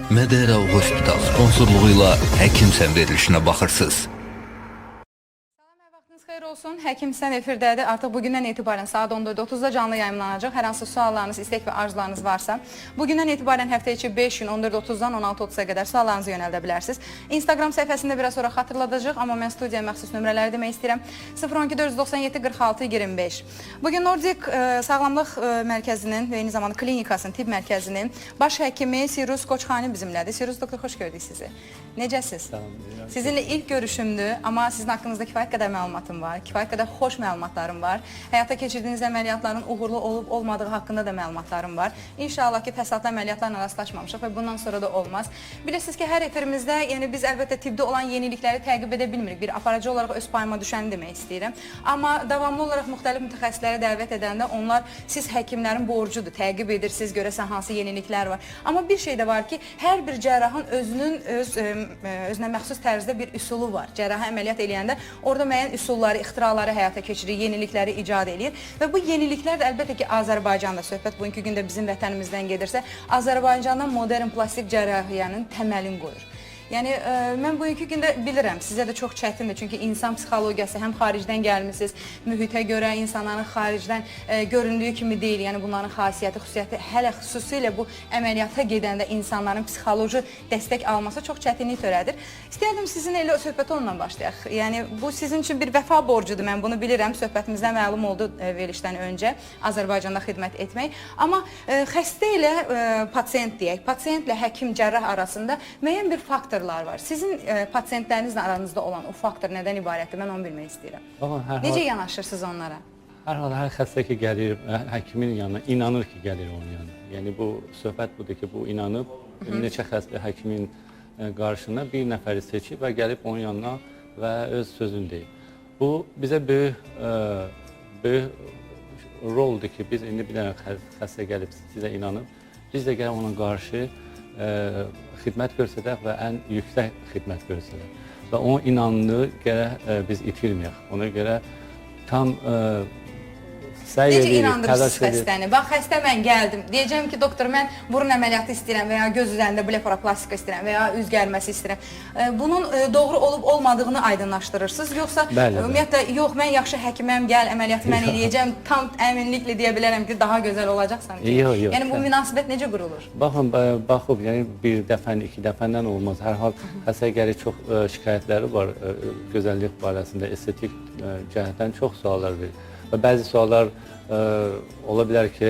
Medera Hospital sponsorluğu ilə Həkimsən verilişinə baxırsınız. Salam, hər vaxtınız xeyir olsun. Həkim Sən efirdədir. Artıq bugündən etibarən saat 14:30-da canlı yayımlanacaq. Hər hansı suallarınız, istək və arzularınız varsa, bugündən etibarən həftə içi 5 gün 14:30-dan 16:30-a qədər suallarınızı yönəldə bilərsiniz. Instagram səhifəsində biraz sonra xatırladacaq, amma mən studiyaya məxsus nömrələri demək istəyirəm. 012 497 46 25. Bugün Nordic Sağlamlıq Mərkəzinin və eyni zamanda klinikasının, tibb mərkəzinin baş həkimi Sirus Qoçxani bizimlədir. Sirus doktor, xoş gördük sizi. Necəsiz? Salam. Sizinlə ilk görüşümdür, amma sizin haqqınızda kifayət qədər məlumatım var, kifayət qədər xoş məlumatlarım var. Həyata keçirdiyiniz əməliyyatların uğurlu olub olmadığı haqqında da məlumatlarım var. İnşallah ki, fəsadlı əməliyyatlarla rastlaşmamışıq və bundan sonra da olmaz. Bilirsiniz ki, hər efirimizdə, yəni biz əlbəttə tibbdə olan yenilikləri təqib edə bilmirik. Bir aparıcı olaraq öz payıma düşəni demək istəyirəm. Amma davamlı olaraq müxtəlif mütəxəssisləri dəvət edəndə onlar siz həkimlərin borcudur, təqib edirsiniz, görəsən hansı yeniliklər var. Amma bir şey də var ki, hər bir cərrahın özünün özünə məxsus tərzdə bir üsulu var. Cərrahi əməliyyat eləyəndə orada müəyyən üsulları, ixtiraları həyata keçirir, yenilikləri icad eləyir və bu yeniliklər də əlbəttə ki, Azərbaycanda söhbət bugünkü gündə bizim vətənimizdən gedirsə, Azərbaycanda modern plastik cərrahiyyənin təməlini qoyur. Yəni mən bugünkü gündə bilirəm, sizə də çox çətindir. Çünki insan psixologiyası həm xaricdən gəlmisiniz, mühitə görə insanların xaricdən göründüyü kimi deyil. Yəni bunların xasiyyəti, xüsusiyyəti hələ xüsusilə bu əməliyyata gedəndə insanların psixoloji dəstək alması çox çətinlik törədir. İstərdim sizinlə elə söhbətə onunla başlayaq. Yəni bu sizin üçün bir vəfa borcudur, mən bunu bilirəm. Söhbətimizdən məlum oldu verilişdən öncə Azərbaycanda xidmət etmək. Amma xəstə ilə pasiyent deyək, pasiyentlə həkim, cərrah arasında müəyyən bir faktorlar var. Sizin pasiyentlərinizlə aranızda olan o faktor nədən ibarətdir? Mən onu bilmək istəyirəm. Baxın, hər Necə hal, yanaşırsınız onlara? hər hal hər xəstə ki gəlir həkimin yanına, inanır ki gəlir onun yanına. Yəni bu söhbət budur ki, bu inanıb neçə xəstə həkimin qarşısına bir nəfəri seçib və gəlib onun yanına və öz sözünü deyir. Bu bizə böyük böyük roldur ki, biz indi bir dənə xəstə gəlib sizə inanıb, biz də gəlib ona qarşı xidmət göstərək və ən yüksək xidmət göstərək. Və onun inandığı gərək biz itirməyək. Ona görə tam səy Necə edirik, inandırırsınız təlaş edirik. xəstəni? Bax, xəstə mən gəldim. Deyəcəm ki, doktor, mən burun əməliyyatı istəyirəm və ya göz üzərində blefaroplastika istəyirəm və ya üz gərməsi istəyirəm. Bunun doğru olub olmadığını aydınlaşdırırsınız, yoxsa Bəli, bəli. ümumiyyətlə yox, mən yaxşı həkiməm, gəl əməliyyatı mən eləyəcəm, tam əminliklə deyə bilərəm ki, daha gözəl olacaqsan ki. Yox, yox. Yəni bu münasibət necə qurulur? Baxın, baxıb, yəni bir dəfən, iki dəfəndən olmaz. Hər hal xəstə gəlir, çox şikayətləri var gözəllik barəsində, estetik cəhətdən çox suallar verir. Və bəzi suallar ola bilər ki,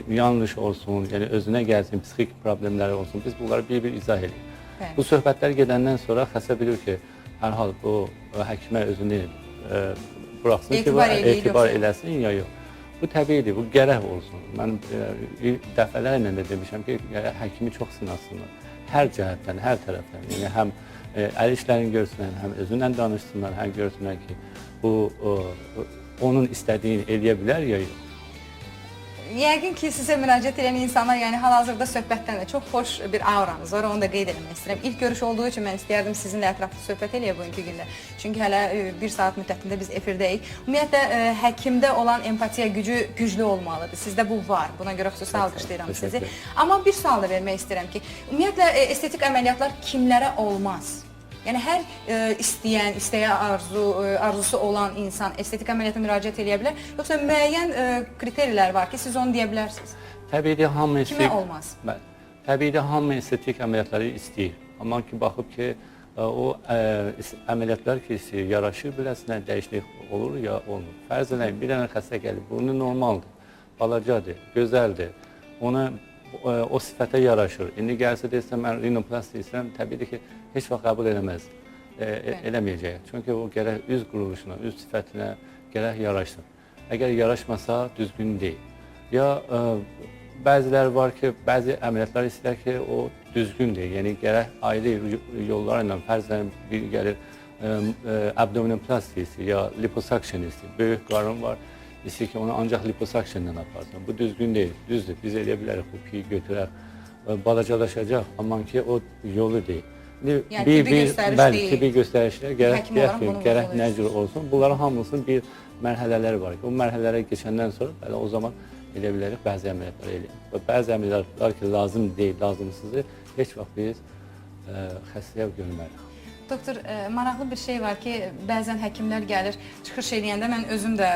yanlış olsun, yəni özünə gəlsin, psixik problemləri olsun. Biz bunları bir-bir izah edirik. Bəli. Bu söhbətlər gedəndən sonra xəstə bilir ki, hər hal bu həkimə özünü buraxsın ki, bu Etibar eləyir etibar yoxsa? eləsin ya yox. Bu təbiidir, bu gərək olsun. Mən dəfələrlə də demişəm ki, gərək həkimi çox sınasınlar. Hər cəhətdən, hər tərəfdən. Yəni həm əl işlərini görsünlər, həm özünlə danışsınlar, həm görsünlər ki, bu onun istədiyini eləyə bilər ya yox. Yəqin ki, sizə müraciət edən insanlar, yəni hal-hazırda söhbətdən də çox xoş bir auranız var, onu da qeyd eləmək istəyirəm. İlk görüş olduğu üçün mən istəyərdim sizinlə ətraflı söhbət eləyək bugünkü gündə. Çünki hələ bir saat müddətində biz efirdəyik. Ümumiyyətlə, həkimdə olan empatiya gücü güclü olmalıdır. Sizdə bu var. Buna görə xüsusi alqışlayıram Təşəkkür sizi. ederim. Amma bir sual da vermək istəyirəm ki, ümumiyyətlə estetik əməliyyatlar kimlərə olmaz? Yəni hər istəyən, istəyə arzusu olan insan estetik əməliyyata müraciət eləyə bilər, yoxsa müəyyən kriterilər var ki, siz onu deyə bilərsiniz? Təbiidir, hamı Kimə olmaz? Bəli. Təbiidir, hamı estetik əməliyyatları istəyir. Amma ki, baxıb ki, o əməliyyatlar ki, istəyir, yaraşır biləsinə, dəyişiklik olur ya olmur. Fərz eləyin, bir dənə xəstə gəlib, burnu normaldır, balacadır, gözəldir. Ona o sifətə yaraşır. İndi gəlsə desə, mən rinoplasti istəyirəm, təbiidir ki, heç vaxt qəbul eləməz. Eləməyəcək. Çünki o gərək üz quruluşuna, üz sifətinə gərək yaraşsın. Əgər yaraşmasa, düzgün deyil. Ya bəziləri var ki, bəzi əməliyyatlar istəyir ki, o düzgün deyil. Yəni gərək ayrı yollarla, fərzən bir gəlir abdominoplasti istəyir ya liposuction istəyir. Böyük qarın var, istəyir ki, onu ancaq liposuctionla aparsın. Bu düzgün deyil. Düzdür, biz eləyə bilərik, bu piyi götürər, balacalaşacaq, amma ki, o yolu deyil. İndi Yəni tibbi göstəriş bəli, deyil. tibbi göstərişlər gərək Həkim deyək olaraq ki, bunu gərək nə vurğulayırsınız. cür olsun. Bunların hamısının bir mərhələləri var ki, o mərhələlərə keçəndən sonra bəli, o zaman elə bilərik bəzi əməliyyatlar eləyək. Və bəzi əməliyyatlar ki, lazım deyil, lazımsızdır, Heç vaxt biz xəstəyə görmərik. Doktor, maraqlı bir şey var ki, bəzən həkimlər gəlir, çıxış eləyəndə mən özüm də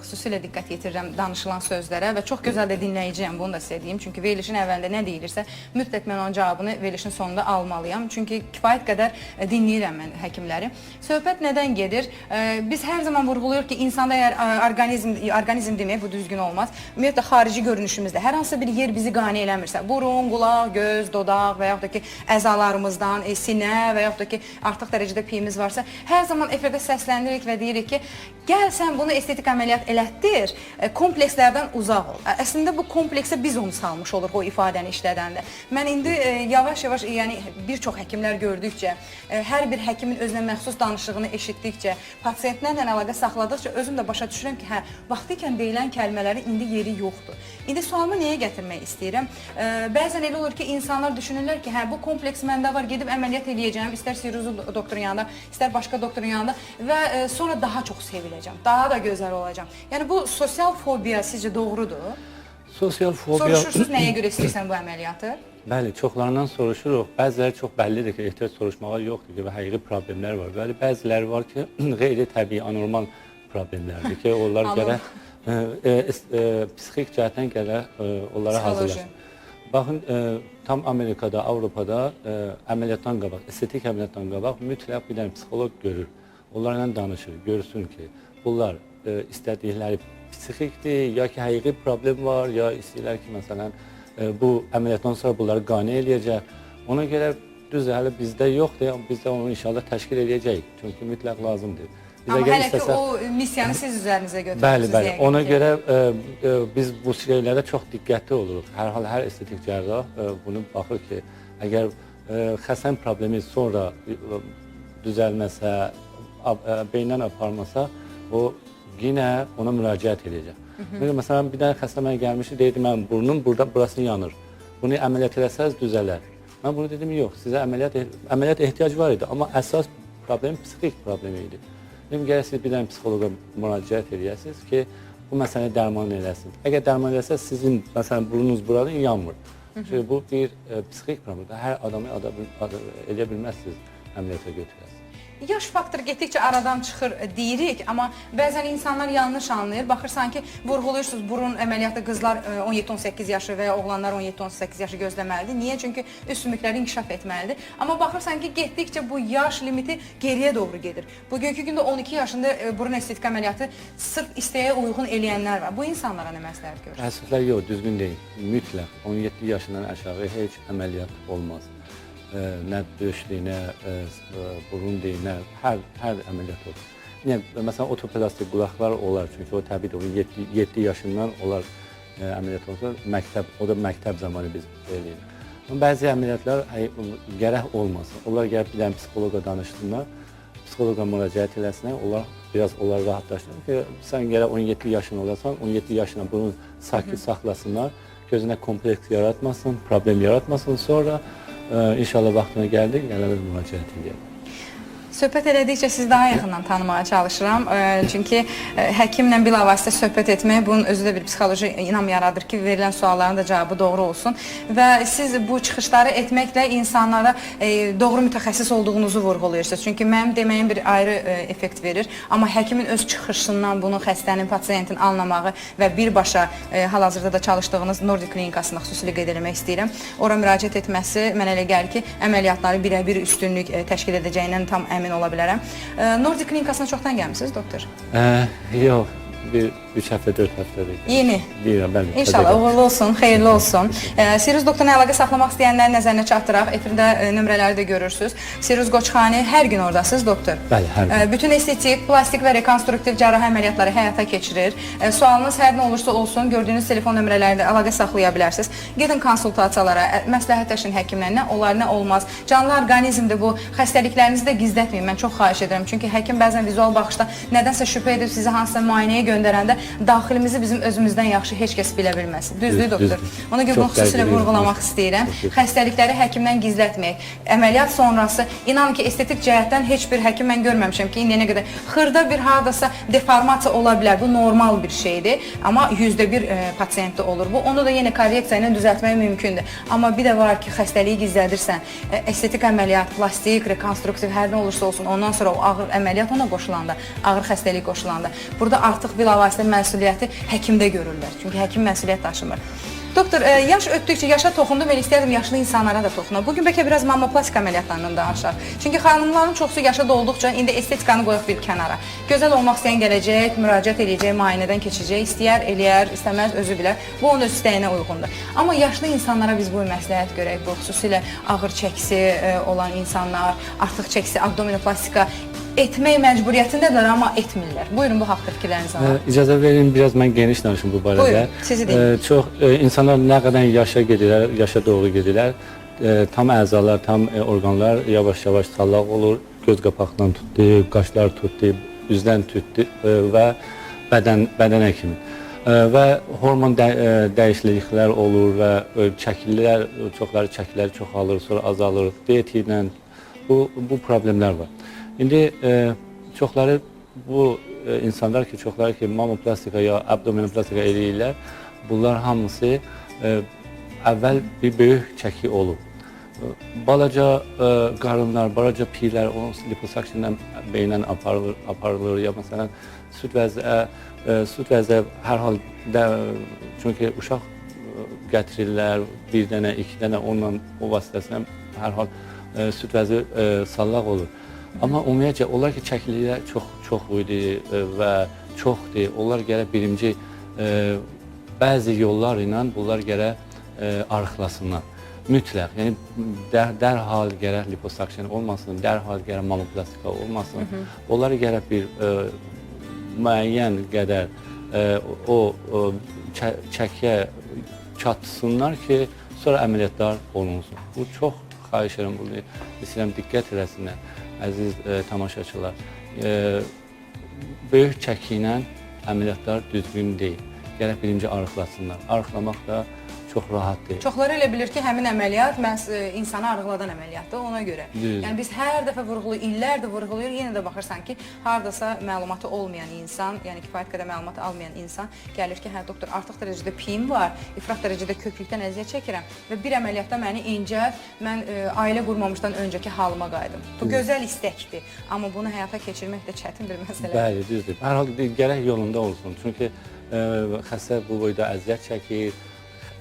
xüsusilə diqqət yetirirəm danışılan sözlərə və çox gözəl də dinləyiciyəm, bunu da sizə deyim. Çünki verilişin əvvəlində nə deyilirsə, mütləq mən onun cavabını verilişin sonunda almalıyam. Çünki kifayət qədər dinləyirəm mən həkimləri. Söhbət nədən gedir? Biz hər zaman vurğulayırıq ki, insanda əgər orqanizm demək bu düzgün olmaz. Ümumiyyətlə xarici görünüşümüzdə hər hansı bir yer bizi qane eləmirsə, burun, qulaq, göz, dodaq və yaxud da ki, əzalarımızdan, sinə və yaxud da ki, artıq dərəcədə piyimiz varsa, hər zaman efirdə səsləndiririk və deyirik ki, gəl sən bunu estetik əməliyyat elətdir, komplekslərdən uzaq ol. Əslində bu kompleksə biz onu salmış oluruq o ifadəni işlədəndə. Mən indi yavaş-yavaş, yəni bir çox həkimlər gördükcə, hər bir həkimin özünə məxsus danışığını eşitdikcə, pasientlərlə əlaqə saxladıqca özüm də başa düşürəm ki, hə, vaxtiykən deyilən kəlmələrin indi yeri yoxdur. İndi sualımı nəyə gətirmək istəyirəm? Bəzən elə olur ki, insanlar düşünürlər ki, hə, bu kompleks məndə var, gedib əməliyyat eləyəcəm, istər Siruzu doktorun yanında, istər başqa doktorun yanında və sonra daha çox seviləcəm, daha da gözəl olacağam. Yəni bu sosial fobiya sizcə doğrudur? Sosial fobiya... Soruşursunuz nəyə görə istəyirsən bu əməliyyatı? Bəli, çoxlarından soruşuruq. Bəziləri çox bəllidir ki, ehtiyac soruşmağa yoxdur ki, və həqiqi problemlər var. Bəli, bəziləri var ki, qeyri-təbii, anormal problemlərdir ki, onlar gərək psixik cəhətdən gərək onlara hazırlaşsın. Baxın, tam Amerikada, Avropada əməliyyatdan qabaq, estetik əməliyyatdan qabaq mütləq bir dənə psixoloq görür. Onlarla danışır, görsün ki, bunlar istədikləri psixikdir, ya ki, həqiqi problem var, ya istəyirlər ki, məsələn, bu əməliyyatdan sonra bunları qane eləyəcək. Ona görə düzdür, hələ bizdə yoxdur, biz də onu inşallah təşkil eləyəcəyik. Çünki mütləq lazımdır. Biz Amma hələ ki, o missiyanı siz üzərinizə götürürsünüz. Bəli, bəli. Ona görə biz bu şeylərə çox diqqətli oluruq. Hər hal, hər estetik cərrah bunu baxır ki, əgər xəstənin problemi sonra düzəlməsə, beyndən aparmasa, o yenə ona müraciət edəcək. Məsələn, bir dənə xəstə mənə gəlmişdi, deyirdi, mənim burnum burada, burası yanır. Bunu əməliyyat eləsəz düzələr. Mən bunu dedim, yox, sizə əməliyyat ehtiyac var idi, amma əsas problem psixik problemi idi. Dedim, gərək siz bir dənə psixoloqa müraciət eləyəsiniz ki, bu məsələni dərman eləsin. Əgər dərman eləsəz, sizin, məsələn, burnunuz burada yanmır. Çünki bu bir psixik problemdir. Hər adamı eləyə bilməzsiniz, əməliyyata götürəsiniz. Yaş faktoru getdikcə aradan çıxır deyirik, amma bəzən insanlar yanlış anlayır. Baxır sanki vurğuluyursunuz, burun əməliyyatı qızlar 17-18 yaşı və ya oğlanlar 17-18 yaşı gözləməlidir. Niyə? Çünki üst sümükləri inkişaf etməlidir. Amma baxırsan ki, getdikcə bu yaş limiti geriyə doğru gedir. Bugünkü gündə 12 yaşında burun estetik əməliyyatı sırf istəyə uyğun eləyənlər var. Bu insanlara nə məsləhət görürsünüz? Təəssüflər yox, düzgün deyil. Mütləq 17 yaşından aşağı heç əməliyyat olmaz. Nə döşdür, nə burun deyil, nə hər əməliyyat olur. Yəni, məsələn, otoplastik qulaqlar olar, çünki o təbii ki, 7 yaşından olar əməliyyat olsa, o da məktəb zamanı biz eləyirik. Amma bəzi əməliyyatlar gərək olmasın. Onlar gəlib bir dənə psixoloqa danışsınlar, psixoloqa müraciət eləsinlər, onlar biraz onları rahatlaşdırır ki, sən gərək 17 yaşın olasan, 17 yaşına bunu sakit saxlasınlar, gözünə kompleks yaratmasın, problem yaratmasın, sonra İnşallah vaxtına gəldik, gələrlər müraciət edək. Söhbət elədikcə sizi daha yaxından tanımağa çalışıram. Çünki həkimlə bilavasitə söhbət etmək bunun özü də bir psixoloji inam yaradır ki, verilən sualların da cavabı doğru olsun. Və siz bu çıxışları etməklə insanlara doğru mütəxəssis olduğunuzu vurğulayırsınız. Çünki mənim deməyim bir ayrı effekt verir. Amma həkimin öz çıxışından bunu xəstənin, pasiyentin anlamağı və birbaşa hal-hazırda da çalışdığınız Nordic klinikasında xüsusilə qeyd eləmək istəyirəm. Ora müraciət etməsi mənə elə gəlir ki, əməliyyatları birəbir üstünlük təşkil edəcəyindən tam əmin ola bilərəm. Nordic klinikasına çoxdan gəlmisiniz, doktor? Yox, bir 3 həftə, 4 həftədir. Yeni. Deyirəm, bəli. İnşallah uğurlu olsun, xeyirli olsun. Siruz doktorla əlaqə saxlamaq istəyənlərin nəzərinə çatdıraq. Efirdə nömrələri də görürsünüz. Siruz Qoçxani, hər gün oradasınız, doktor. Bəli, hər gün. Bütün estetik, plastik və rekonstruktiv cərrahi əməliyyatları həyata keçirir. Sualınız hər nə olursa olsun, gördüyünüz telefon nömrələrində əlaqə saxlaya bilərsiniz. Gedin konsultasiyalara, məsləhətləşin həkimlə, nə olar, nə olmaz. Canlı orqanizmdir bu. Xəstəliklərinizi də gizlətməyin, mən çox xahiş edirəm. Çünki həkim bəzən vizual baxışda nədənsə şübhə edib sizi hansısa müayinəyə göndərəndə daxilimizi bizim özümüzdən yaxşı heç kəs bilə bilməz. Düzdür, Düz, doktor? düzdür. Ona görə bunu Çox xüsusilə dərk edirəm. vurğulamaq istəyirəm. Çox düzdür. Xəstəlikləri həkimdən gizlətməyək. Əməliyyat sonrası inan ki, estetik cəhətdən heç bir həkim mən görməmişəm ki, indiyənə qədər xırda bir hardasa deformasiya ola bilər. Bu normal bir şeydir, amma 1% pasientdə olur bu. Onu da yenə korreksiya ilə düzəltmək mümkündür. Amma bir də var ki, xəstəliyi gizlədirsən, estetik əməliyyat, plastik, rekonstruktiv hər nə olursa olsun, ondan sonra o ağır əməliyyat ona qoşulanda, ağır xəstəlik qoşulanda, burada artıq bilavasitə məsuliyyəti həkimdə görürlər. Çünki həkim məsuliyyət daşımır. Doktor, yaş ötdükcə yaşa toxundum, elə istərdim yaşlı insanlara da toxunam. Bugün bəlkə biraz mammoplastika əməliyyatlarından danışaq. Çünki xanımların çoxsu yaşa dolduqca indi estetikanı qoyaq bir kənara. Gözəl olmaq istəyən gələcək, müraciət eləyəcək, müayinədən keçəcək, istəyər, eləyər, istəməz özü bilər. Bu onun öz istəyinə uyğundur. Amma yaşlı insanlara biz bu məsləhət görək. Bu xüsusilə ağır çəkisi olan insanlar, artıq çəkisi abdominoplastika etmək məcburiyyətindədirlər, amma etmirlər. Buyurun bu haqda fikirlərinizi alaq. İcazə verin biraz mən geniş danışım bu barədə. Buyurun, sizi dinləyirəm. Çox insanlar nə qədər yaşa gedirlər, yaşa doğru gedirlər, tam əzalar, tam orqanlar yavaş-yavaş sallaq olur, göz qapaqdan tutdu, qaşlar tutdu, üzdən tutdu və bədənə kimi. Və hormon dəyişikliklər olur və çəkilər, çoxları çəkilər çoxalır, sonra azalır, diyet ilə bu problemlər var. İndi çoxları bu insanlar ki, çoxları ki mammoplastika ya abdominoplastika eləyirlər, bunlar hamısı əvvəl bir böyük çəki olub. Balaca qarınlar, balaca piylər onun liposuction beyinlə aparılır ya məsələn süd vəzi hər halda çünki uşaq gətirirlər bir dənə, iki dənə onunla o vasitəsilə hər hal süd vəzi sallaq olur. Amma ümumiyyətcə onlar ki çəkilər çox idi və çoxdur. Onlar gərək birinci bəzi yollar ilə bunlar gərək arıqlasınlar. Mütləq, yəni dərhal gərək liposuction olmasın, dərhal gərək mammoplastika olmasın. Onlar gərək bir müəyyən qədər o çəkiyə çatsınlar ki, sonra əməliyyatlar olunsun. Bu çox xahiş edirəm, bunu istəyirəm diqqət eləsinlər əziz tamaşaçılar. Böyük çəki ilə əməliyyatlar düzgün deyil. Gərək birinci arıqlasınlar. Arıqlamaq da çox rahat deyil. Çoxları elə bilir ki, həmin əməliyyat məhz insanı arıqladan əməliyyatdır ona görə. Düzdür. Yəni biz hər dəfə vurğulayırıq, illərdir vurğulayırıq, yenə də baxırsan ki, hardasa məlumatı olmayan insan, yəni kifayət qədər məlumat almayan insan gəlir ki, hə doktor, artıq dərəcədə piyim var, ifrat dərəcədə köklükdən əziyyət çəkirəm və bir əməliyyatda məni incəlt, mən ailə qurmamışdan öncəki halıma qayıdım. Bu gözəl istəkdir, amma bunu həyata keçirmək də çətin bir məsələdir. Bəli, düzdür. Hər halda gərək yolunda olsun. Çünki xəstə bu boyda əziyyət çəkir,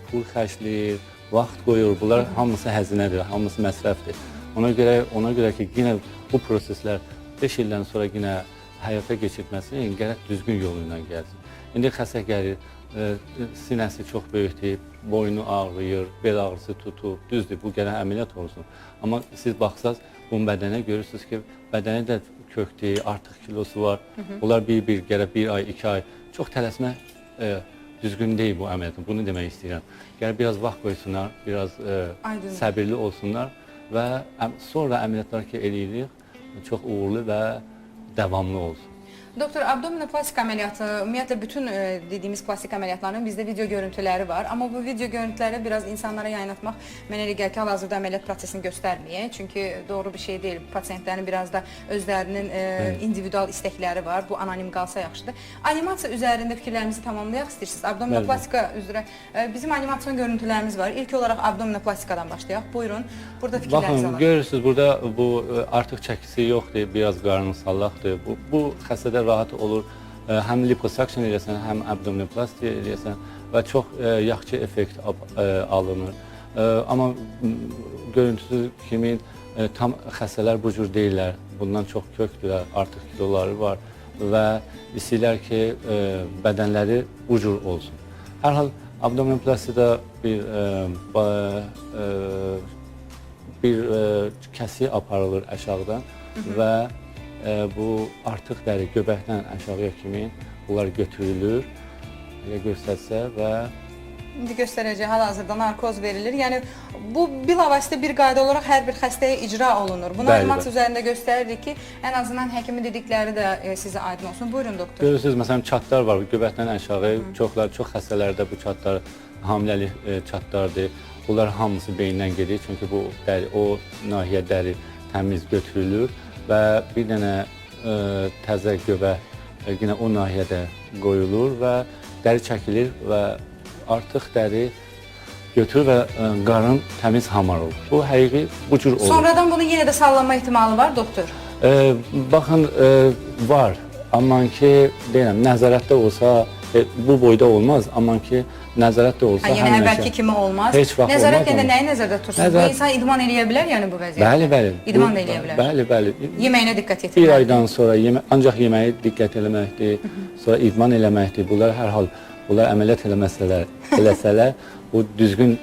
pul xərcləyir, vaxt qoyur. Bunlar hamısı həzinədir, hamısı məsrəfdir. Ona görə ki, yenə bu proseslər 5 ildən sonra yenə həyata keçirtməsini gərək düzgün yolu ilə gəlsin. İndi xəstə gəlir, sinəsi çox böyükdür, boynu ağrıyır, bel ağrısı tutub, düzdür, bu gərək əməliyyat olsun. Amma siz baxsaz, bunun bədənə görürsünüz ki, bədəni də kökdür, artıq kilosu var. Bunlar bir-bir gərək bir ay, 2 ay çox tələsmə düzgün deyil bu əməliyyatın. Bunu demək istəyirəm. Gərək biraz vaxt qoysunlar, biraz səbirli olsunlar və sonra əməliyyatlar ki eləyirik, çox uğurlu və davamlı olsun. Doktor, abdominoplastika əməliyyatı, ümumiyyətlə bütün dediyimiz plastik əməliyyatların bizdə video görüntüləri var. Amma bu video görüntüləri biraz insanlara yayınlatmaq mənə elə gəlir ki, hal-hazırda əməliyyat prosesini göstərməyək. Çünki doğru bir şey deyil. Pasientlərin biraz da özlərinin individual istəkləri var. Bu anonim qalsa yaxşıdır. Animasiya üzərində fikirlərimizi tamamlayaq istəyirsiniz. Abdominoplastika üzrə bizim animasiyon görüntülərimiz var. İlk olaraq abdominopplastikadan başlayaq. Buyurun, burada fikirlərinizi Baxın, alaq. görürsünüz burada bu artıq çəkisi yoxdur, biraz qarnı sallaqdır. Bu xəstədə rahat olur. Həm liposuction eləyəsən, həm abdominoplasti eləyəsən və çox yaxşı effekt alınır. Amma görüntüsü kimi tam xəstələr bu cür deyillər. Bundan çox kökdürlər, artıq kiloları var və istəyirlər ki, bədənləri bu cür olsun. Hər hal abdominoplastikada bir kəsi aparılır aşağıdan və bu artıq dəri göbəkdən aşağıya kimi bunlar götürülür, elə göstərsə və İndi göstərəcək, hal-hazırda narkoz verilir. Yəni bu bilavasitə bir qayda olaraq hər bir xəstəyə icra olunur. Bunu animasiya üzərində göstəririk ki, ən azından həkimin dedikləri də sizə aydın olsun. Buyurun doktor. Görürsünüz, məsələn, çatlar var göbəkdən aşağı. Çox xəstələrdə bu çatlar hamiləlik çatlardır. Bunlar hamısı beyindən gedir. Çünki bu dəri, o nahiyə dəri təmiz götürülür və bir dənə təzə göbək yenə o nahiyədə qoyulur və dəri çəkilir və artıq dəri götürür və qarın təmiz hamar olur. Bu həqiqi bu cür olur. Sonradan bunu yenə də sallanma ehtimalı var doktor? Baxın, var. Amma ki, deyirəm, nəzarətdə olsa, bu boyda olmaz, amma ki, nəzarətdə olsa yəni həmişə. Əvvəlki kimi olmaz. Heç vaxt nəzarət olmaz. Nəzarət nəyi nəzərdə tutursunuz? Bu insan idman eləyə bilər, yəni bu vəziyyətdə? Bəli, bəli. İdman da eləyə bilər. Bəli, bəli. Yeməyinə diqqət etməlidir. Bir aydan sonra ancaq yeməyi diqqət eləməkdir, sonra idman eləməkdir. Bunlar hər hal, bunlar əməliyyat eləsələr, bu düzgün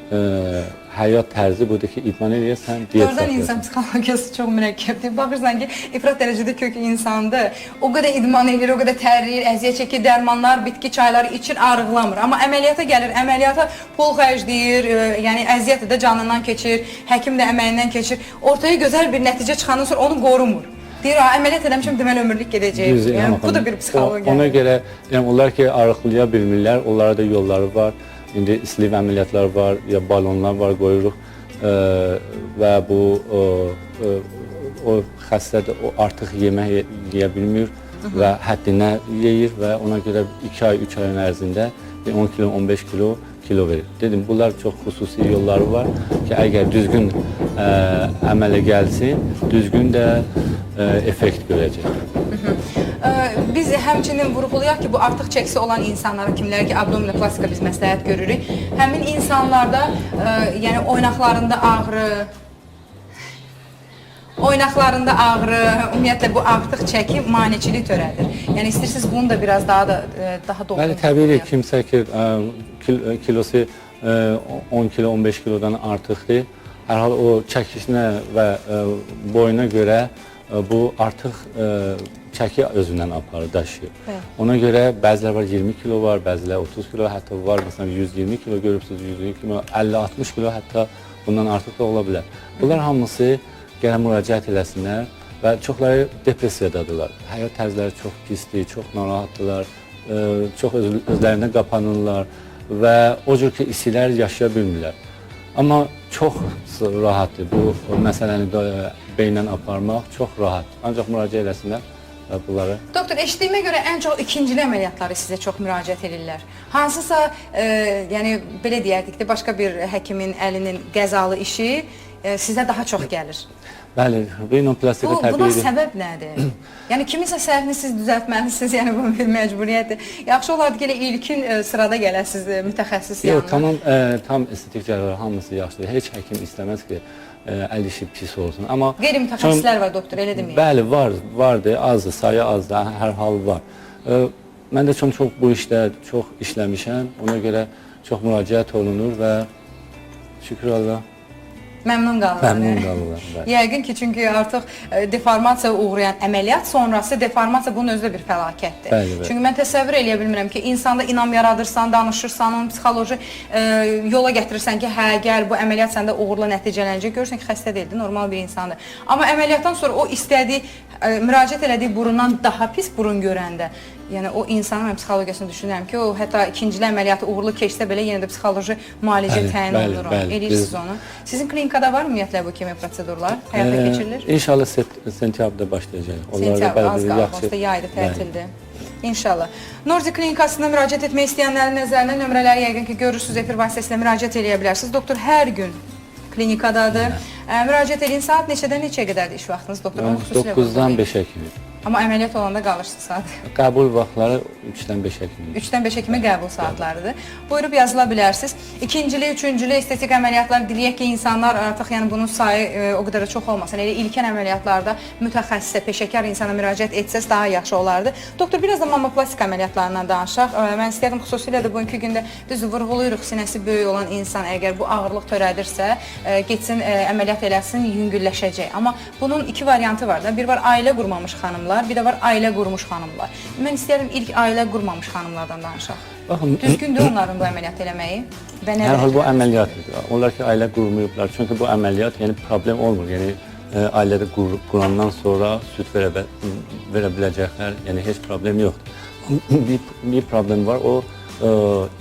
həyat tərzi budur ki, idman eləyəsən, diyet Doğrudan insan psixologiyası çox mürəkkəbdir. Baxırsan ki, ifrat dərəcədə kök insandır. O qədər idman eləyir, o qədər tərləyir, əziyyət çəkir, dərmanlar, bitki çayları içir, arıqlamır. Amma əməliyyata gəlir, əməliyyata pul xərcləyir, yəni əziyyət də canından keçir, həkim də əməyindən keçir. Ortaya gözəl bir nəticə çıxandan sonra onu qorumur. Deyir, əməliyyat eləmişəm, deməli ömürlük gedəcək. Yəni, bu da bir psixologiya. Ona görə, yəni, onlar ki, arıqlaya bilmirlər, onlara da yolları var. İndi sleeve əməliyyatlar var, ya balonlar var, qoyuruq və bu o xəstə də o artıq yemək yeyə bilmir və həddinə yeyir və ona görə 2 ay, 3 ayın ərzində 10 kilo, 15 kilo verir. Dedim, bunlar çox xüsusi yolları var ki, əgər düzgün əmələ gəlsin, düzgün də effekt görəcək. Biz həmçinin vurğulayaq ki, bu artıq çəkisi olan insanlara, kimlərə ki, abdominoplastika biz məsləhət görürük, həmin insanlarda, yəni oynaqlarında ağrı, ümumiyyətlə bu artıq çəki maneçilik törədir. Yəni istəyirsiniz bunu da biraz daha daha doğru. Bəli, təbii ki, kimsə ki, kilosu 10 kilo, 15 kilodan artıqdır. Hər hal o çəkisinə və boyuna görə bu artıq çəki özündən aparır, daşıyır. Bəli. Ona görə bəzilər var 20 kilo var, bəzilər 30 kilo, hətta var məsələn 120 kilo görübsünüz, 120 kilo, 50-60 kilo, hətta bundan artıq da ola bilər. Bunlar hamısı gələn müraciət eləsinlər və çoxları depressiyadadırlar. Həyat tərzləri çox pisdir, çox narahatdırlar, çox özlərinə qapanırlar və o cür ki, istilər yaşaya bilmirlər. Amma çox rahatdır bu məsələni beyndən aparmaq, çox rahat. Ancaq müraciət eləsinlər və bunları. Doktor, eşitdiyimə görə ən çox ikincili əməliyyatları sizə çox müraciət edirlər. Hansısa, yəni belə deyərdik də, başqa bir həkimin əlinin qəzalı işi sizə daha çox gəlir. Bəli, rinoplastika təbii. Buna səbəb nədir? Yəni kiminsə səhvini siz düzəltməlisiniz, yəni bu bir məcburiyyətdir. Yaxşı olardı ki, elə ilkin sırada gələsiniz mütəxəssis yanına. Yox, tamam, tam estetik cərrahlar hamısı yaxşıdır. Heç həkim istəməz ki, əl işi pis olsun. Amma qeyri-mütəxəssislər var doktor, elə deməyin. Bəli, var, vardır, azdır, sayı azdır, hər hal var. Mən də çox bu işdə çox işləmişəm. Ona görə çox müraciət olunur və şükür Allah. Məmnun qalırlar. Məmnun qalırlar. Bəli. Yəqin ki, çünki artıq deformasiyaya uğrayan əməliyyat sonrası deformasiya bunun özü də bir fəlakətdir. Bəli, bəli. Çünki mən təsəvvür eləyə bilmirəm ki, insanda inam yaradırsan, danışırsan, onun psixoloji yola gətirirsən ki, hə, gəl bu əməliyyat səndə uğurla nəticələnəcək. Görürsən ki, xəstə deyildi, normal bir insandır. Amma əməliyyatdan sonra o istədiyi, müraciət elədiyi burundan daha pis burun görəndə, yəni o insanın mən psixologiyasını düşünürəm ki, o hətta ikincili əməliyyatı uğurlu keçsə belə yenə də psixoloji müalicə təyin olunur. Eləyirsiniz onu. Sizin klinikada var ümumiyyətlə bu kimi prosedurlar həyata keçirilir? İnşallah sentyabrda başlayacaq. Sentyabr az qaldı, yaydı, tətildir. İnşallah. Nordi klinikasına müraciət etmək istəyənlərin nəzərinə nömrələri yəqin ki, görürsünüz, efir vasitəsilə müraciət eləyə bilərsiniz. Doktor hər gün klinikadadır. Müraciət eləyin. Saat neçədən neçəyə qədərdir iş vaxtınız doktor? 9-dan 5-ə kimi. Amma əməliyyat olanda qalırsınız saat. Qəbul vaxtları 3-dən 5-ə kimi. 3-dən 5-ə kimi qəbul saatlarıdır. Buyurub yazıla bilərsiniz. İkincili, üçüncülü estetik əməliyyatlar diləyək ki, insanlar artıq yəni bunun sayı o qədər də çox olmasın. Elə ilkin əməliyyatlarda mütəxəssisə, peşəkar insana müraciət etsəz daha yaxşı olardı. Doktor, biraz da mammoplastika əməliyyatlarından danışaq. Mən istəyirdim xüsusilə də bugünkü gündə düz vurğulayırıq, sinəsi böyük olan insan əgər bu ağırlıq törədirsə, getsin əməliyyat eləsin, yüngülləşəcək. Amma bunun iki variantı var da. Bir var ailə qurmamış xanımlar, bir də var ailə qurmuş xanımlar. Mən istəyirəm ilk ailə qurmamış xanımlardan danışaq. Baxın, Düzgündür onların bu əməliyyatı eləməyi və nə hər hal bu dərəcədə? əməliyyatdır. Onlar ki, ailə qurmayıblar. Çünki bu əməliyyat, yəni problem olmur. Yəni ailədə qurandan sonra süd verə biləcəklər. Yəni heç problem yoxdur. Bir problem var, o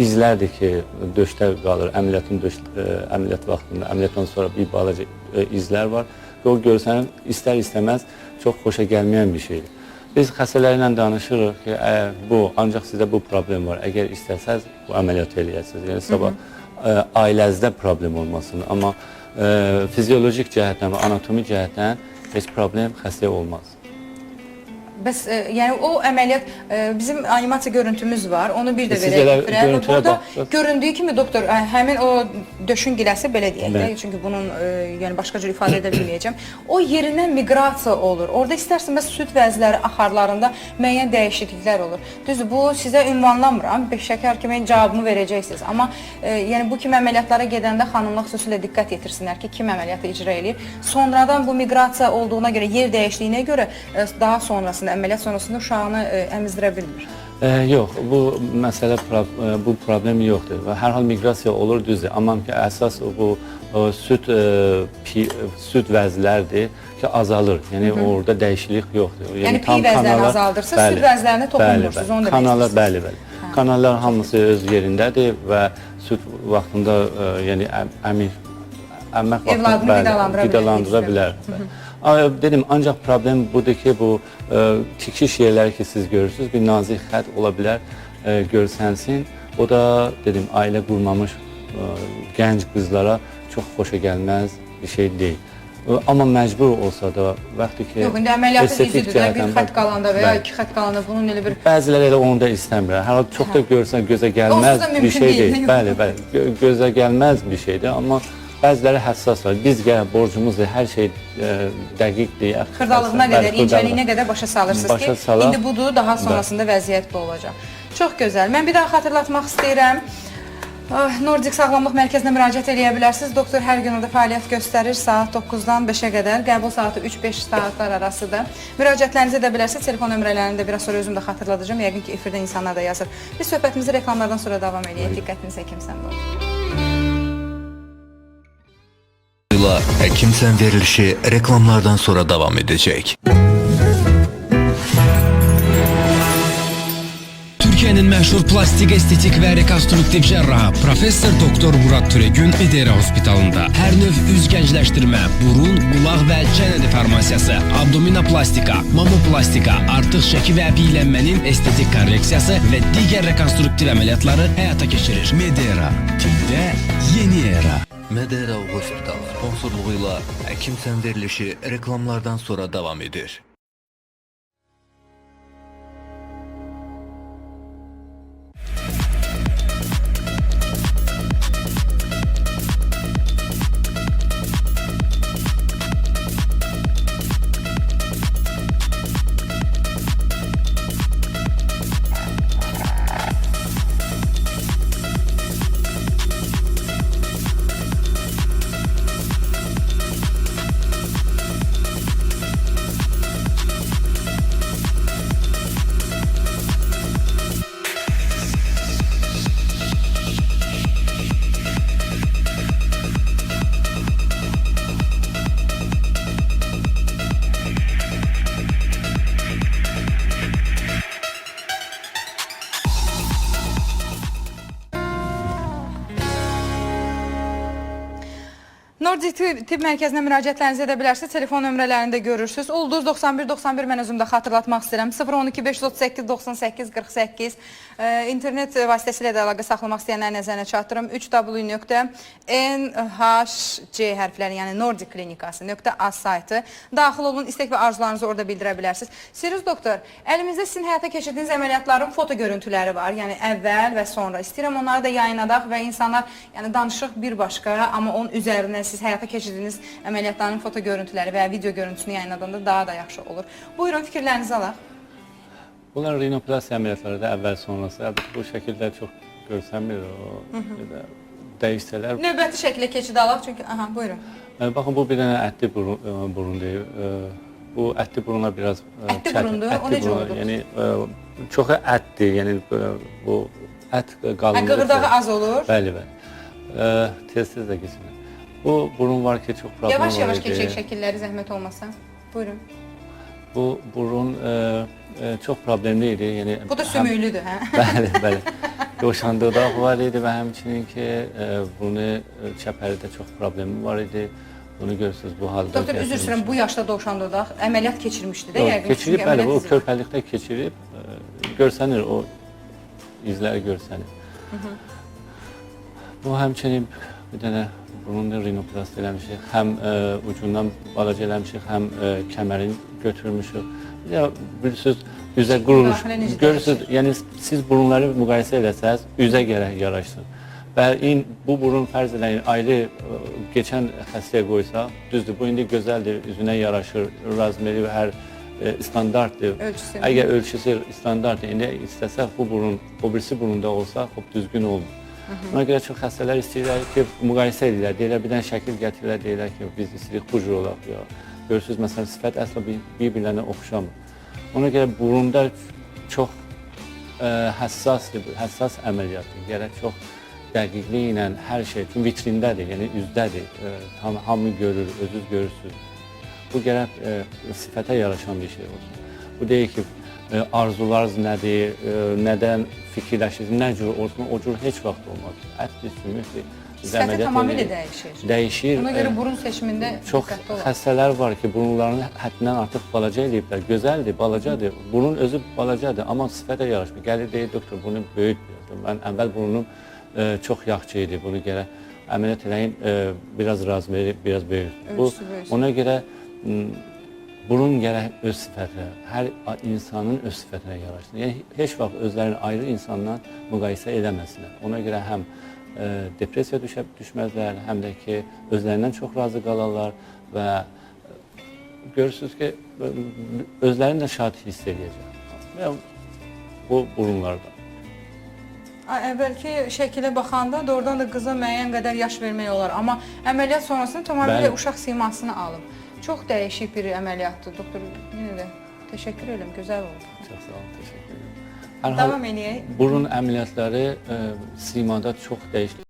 izlərdir ki, döşdə qalır. Əməliyyat vaxtında, əməliyyatdan sonra bir balaca izlər var. Və o görsənir, istər-istəməz çox xoşa gəlməyən bir şeydir. Biz xəstələrlə danışırıq ki, bu ancaq sizdə bu problem var. Əgər istəsəz bu əməliyyatı eləyəsiniz. Yəni sabah ailənizdə problem olmasın, amma fiziolojik cəhətdən və anatomi cəhətdən heç problem xəstəyə olmaz. Bəs yəni o əməliyyat bizim animasiya görüntümüz var. Onu bir də Siz verək elə efirə. Və görüntüyə burada baxdınız. göründüyü kimi doktor həmin o döşün giləsi belə deyək də, çünki bunun yəni başqa cür ifadə edə bilməyəcəm. O yerindən miqrasiya olur. Orada istər-istəməz süd vəzləri axarlarında müəyyən dəyişikliklər olur. Düzdür, bu sizə ünvanlamıram. Şəkər kimi cavabımı verəcəksiniz. Amma yəni bu kimi əməliyyatlara gedəndə xanımlar xüsusilə diqqət yetirsinlər ki, kim əməliyyatı icra eləyir. Sonradan bu miqrasiya olduğuna görə, yer dəyişdiyinə görə daha sonrasında, əməliyyat sonrasında uşağını əmizdirə bilmir. Yox, bu məsələ bu problem yoxdur. Və hər hal miqrasiya olur, düzdür. Amma ki əsas bu süd süd vəzlərdir ki, azalır. Yəni orada dəyişiklik yoxdur. Yəni tam piy vəzlərini kanallar- azaldırsınız, süd vəzlərini toxunmursunuz, onu demək Kanallar, istəyirsiniz. bəli, bəli. Kanallar hamısı öz yerindədir və süd vaxtında yəni əmmək vaxtında Evladını bəli, qidalandıra bilər, qidalandıra bilər. Dedim, ancaq problem budur ki, bu tikiş yerləri ki siz görürsünüz, bir nazik xətt ola bilər, görsənsin. O da dedim, ailə qurmamış gənc qızlara çox xoşa gəlməz bir şey deyil. Amma məcbur olsa da vaxtı ki Yox, indi əməliyyatın estetik izidir də, bir cəhətdən xətt qalanda və ya Bəli. iki xətt qalanda bunun elə bir Bəziləri elə onu da istəmir. Hər hal çox da görsən gözə gəlməz Onsuz da bir mümkün şey deyil. deyil. Bəli, bəli. Gözə gəlməz bir şeydir, amma bəziləri həssas var. Biz gəl borcumuzdur, hər şey dəqiq deyək. xırdalığına Bəli, qədər, incəliyinə xırdalığına. qədər başa salırsınız Başa ki, salaq. indi budur, daha sonrasında vəziyyət bu olacaq. Çox gözəl. Mən bir daha xatırlatmaq istəyirəm. Nordic Sağlamlıq Mərkəzinə müraciət eləyə bilərsiniz. Doktor hər gün orada fəaliyyət göstərir saat 9-dan 5-ə qədər. Qəbul saatı 3-5 saatlar arasıdır. Müraciətlərinizi edə bilərsiniz. Telefon nömrələrini də biraz sonra özüm də xatırladacağam. Yəqin ki, efirdə insanlar da yazır. Biz söhbətimizi reklamlardan sonra davam eləyək. Diqqətiniz həkimsən olun. Həkimsən verilişi reklamlardan sonra davam edəcək. Türkiyənin məşhur plastik estetik və rekonstruktiv cərrahı professor doktor Murad Türegün Medera Hospitalında hər növ üz gəncləşdirmə, burun, qulaq və çənə deformasiyası, abdominoplastika, mamoplastika, artıq şəki və piylənmənin estetik korreksiyası və digər rekonstruktiv əməliyyatları həyata keçirir. Medera, tibbdə yeni era. Medera Hospital sponsorluğuyla Həkimsən verilişi reklamlardan sonra davam edir. Nordic Tibb Mərkəzinə müraciətlərinizi edə bilərsiniz. Telefon nömrələrini də görürsünüz. Ulduz 91 91 mən özüm də xatırlatmaq istəyirəm. 012 538 98 48 internet vasitəsilə də əlaqə saxlamaq istəyənlərin nəzərinə çatdırım. 3w.nhc hərfləri, yəni Nordic Klinikası .az saytı. Daxil olun, istək və arzularınızı orada bildirə bilərsiniz. Siruz doktor, əlimizdə sizin həyata keçirdiyiniz əməliyyatların foto görüntüləri var. Yəni əvvəl və sonra. İstəyirəm onları da yayınladaq və insanlar, yəni danışıq bir başqa, amma onun üzərinə siz həyata keçirdiyiniz əməliyyatların foto görüntüləri və ya video görüntüsünü yayınladanda daha da yaxşı olur. Buyurun, fikirlərinizi alaq. Bunlar rinoplastiya əməliyyatları da əvvəl sonrası. Əlbəttə bu şəkildə çox görsənmir o. Dəyişsələr. Növbəti şəklə keçid alaq çünki aha, buyurun. Baxın, bu bir dənə ətli burun deyil. Bu ətli buruna biraz Ətli burundur? O necə oldu? Yəni çoxu ətdir. Yəni bu Ət qalınlığı. Qığırdağı az olur. Bəli, bəli. Tez-tez də keçirir. Bu burun var ki, çox problem var Yavaş-yavaş idi. keçək şəkilləri zəhmət olmasa. Buyurun. Bu burun çox problemli idi. Yəni Bu da sümüklüdür, hə? Bəli, bəli. Dovşan dodaq var idi və həmçinin ki, burnu çəpəri də çox problemi var idi. Bunu görürsünüz bu halda. Doktor, üzr istəyirəm, bu yaşda dovşan dodaq əməliyyat keçirmişdi də Yox, yəqin. keçirib, çünki bəli, əməliyyat bu izi var. körpəlikdə keçirib, görsənir o izlər görsənir. Bu həmçinin bir dənə burnunda rinoplasti eləmişik, həm ucundan balaca eləmişik, həm kəmərini götürmüşük. Bir də bilirsiniz, üzə quruluş, Daxilə necə görürsünüz, yəni siz burunları müqayisə eləsəz, üzə gərək yaraşsın. Və bu burun fərz eləyin, ayrı keçən xəstəyə qoysaq, düzdür, bu indi gözəldir, üzünə yaraşır, razmeri hər standartdır. Ölçüsü. Əgər ölçüsü standartdır, indi istəsək bu burun, o birisi burunda olsa, xop düzgün olmur. Ona görə çox xəstələr istəyirlər ki, müqayisə edirlər, deyirlər, bir dənə şəkil gətirirlər, deyirlər ki, biz istəyirik bu cür olaq. Ya. Görürsünüz, məsələn, sifət əsla bir-birlərinə oxşamır. Ona görə burunda çox həssasdır, həssas əməliyyatdır. Gərək çox dəqiqliyi ilə hər şey, çünki vitrindədir, yəni üzdədir, tam hamı görür, özünüz görürsünüz. Bu gərək sifətə yaraşan bir şey olsun. Bu deyil ki, arzularınız nədir, nədən fikirləşirsiniz, nə cür olsun, o cür heç vaxt olmaz. Ətdir, sümükdür. Biz Sifəti əməliyyat tamamilə edirik. dəyişir. Dəyişir. Ona görə burun seçimində Çox diqqətli olaq. xəstələr var ki, burunlarını həddindən artıq balaca eləyiblər. Gözəldir, balacadır. Burun özü balacadır, amma sifətə yaraşmır. Gəlir deyir, doktor, bunu böyüt biraz. Mən əvvəl burnum çox yaxşı idi. Bunu gərək əməliyyat eləyin, biraz razmeri, biraz böyük. Bu Ölçüsü böyüsün. ona görə burun gərək öz sifətinə, hər insanın öz sifətinə yaraşsın. Yəni heç vaxt özlərini ayrı insandan müqayisə eləməsinlər. Ona görə həm depressiya düşməzlər, həm də ki özlərindən çox razı qalarlar və görürsünüz ki, özlərini də şad hiss eləyəcək. Və bu burunlarda. Əvvəlki şəkilə baxanda doğrudan da qıza müəyyən qədər yaş vermək olar, amma əməliyyat sonrasında tamamilə uşaq simasını alıb. Çox dəyişik bir əməliyyatdır, doktor. Yenə də təşəkkür edirəm, gözəl oldu. Çox sağ olun, təşəkkür edirəm. Hər hal Davam eləyək. burun əməliyyatları simada çox dəyişiklik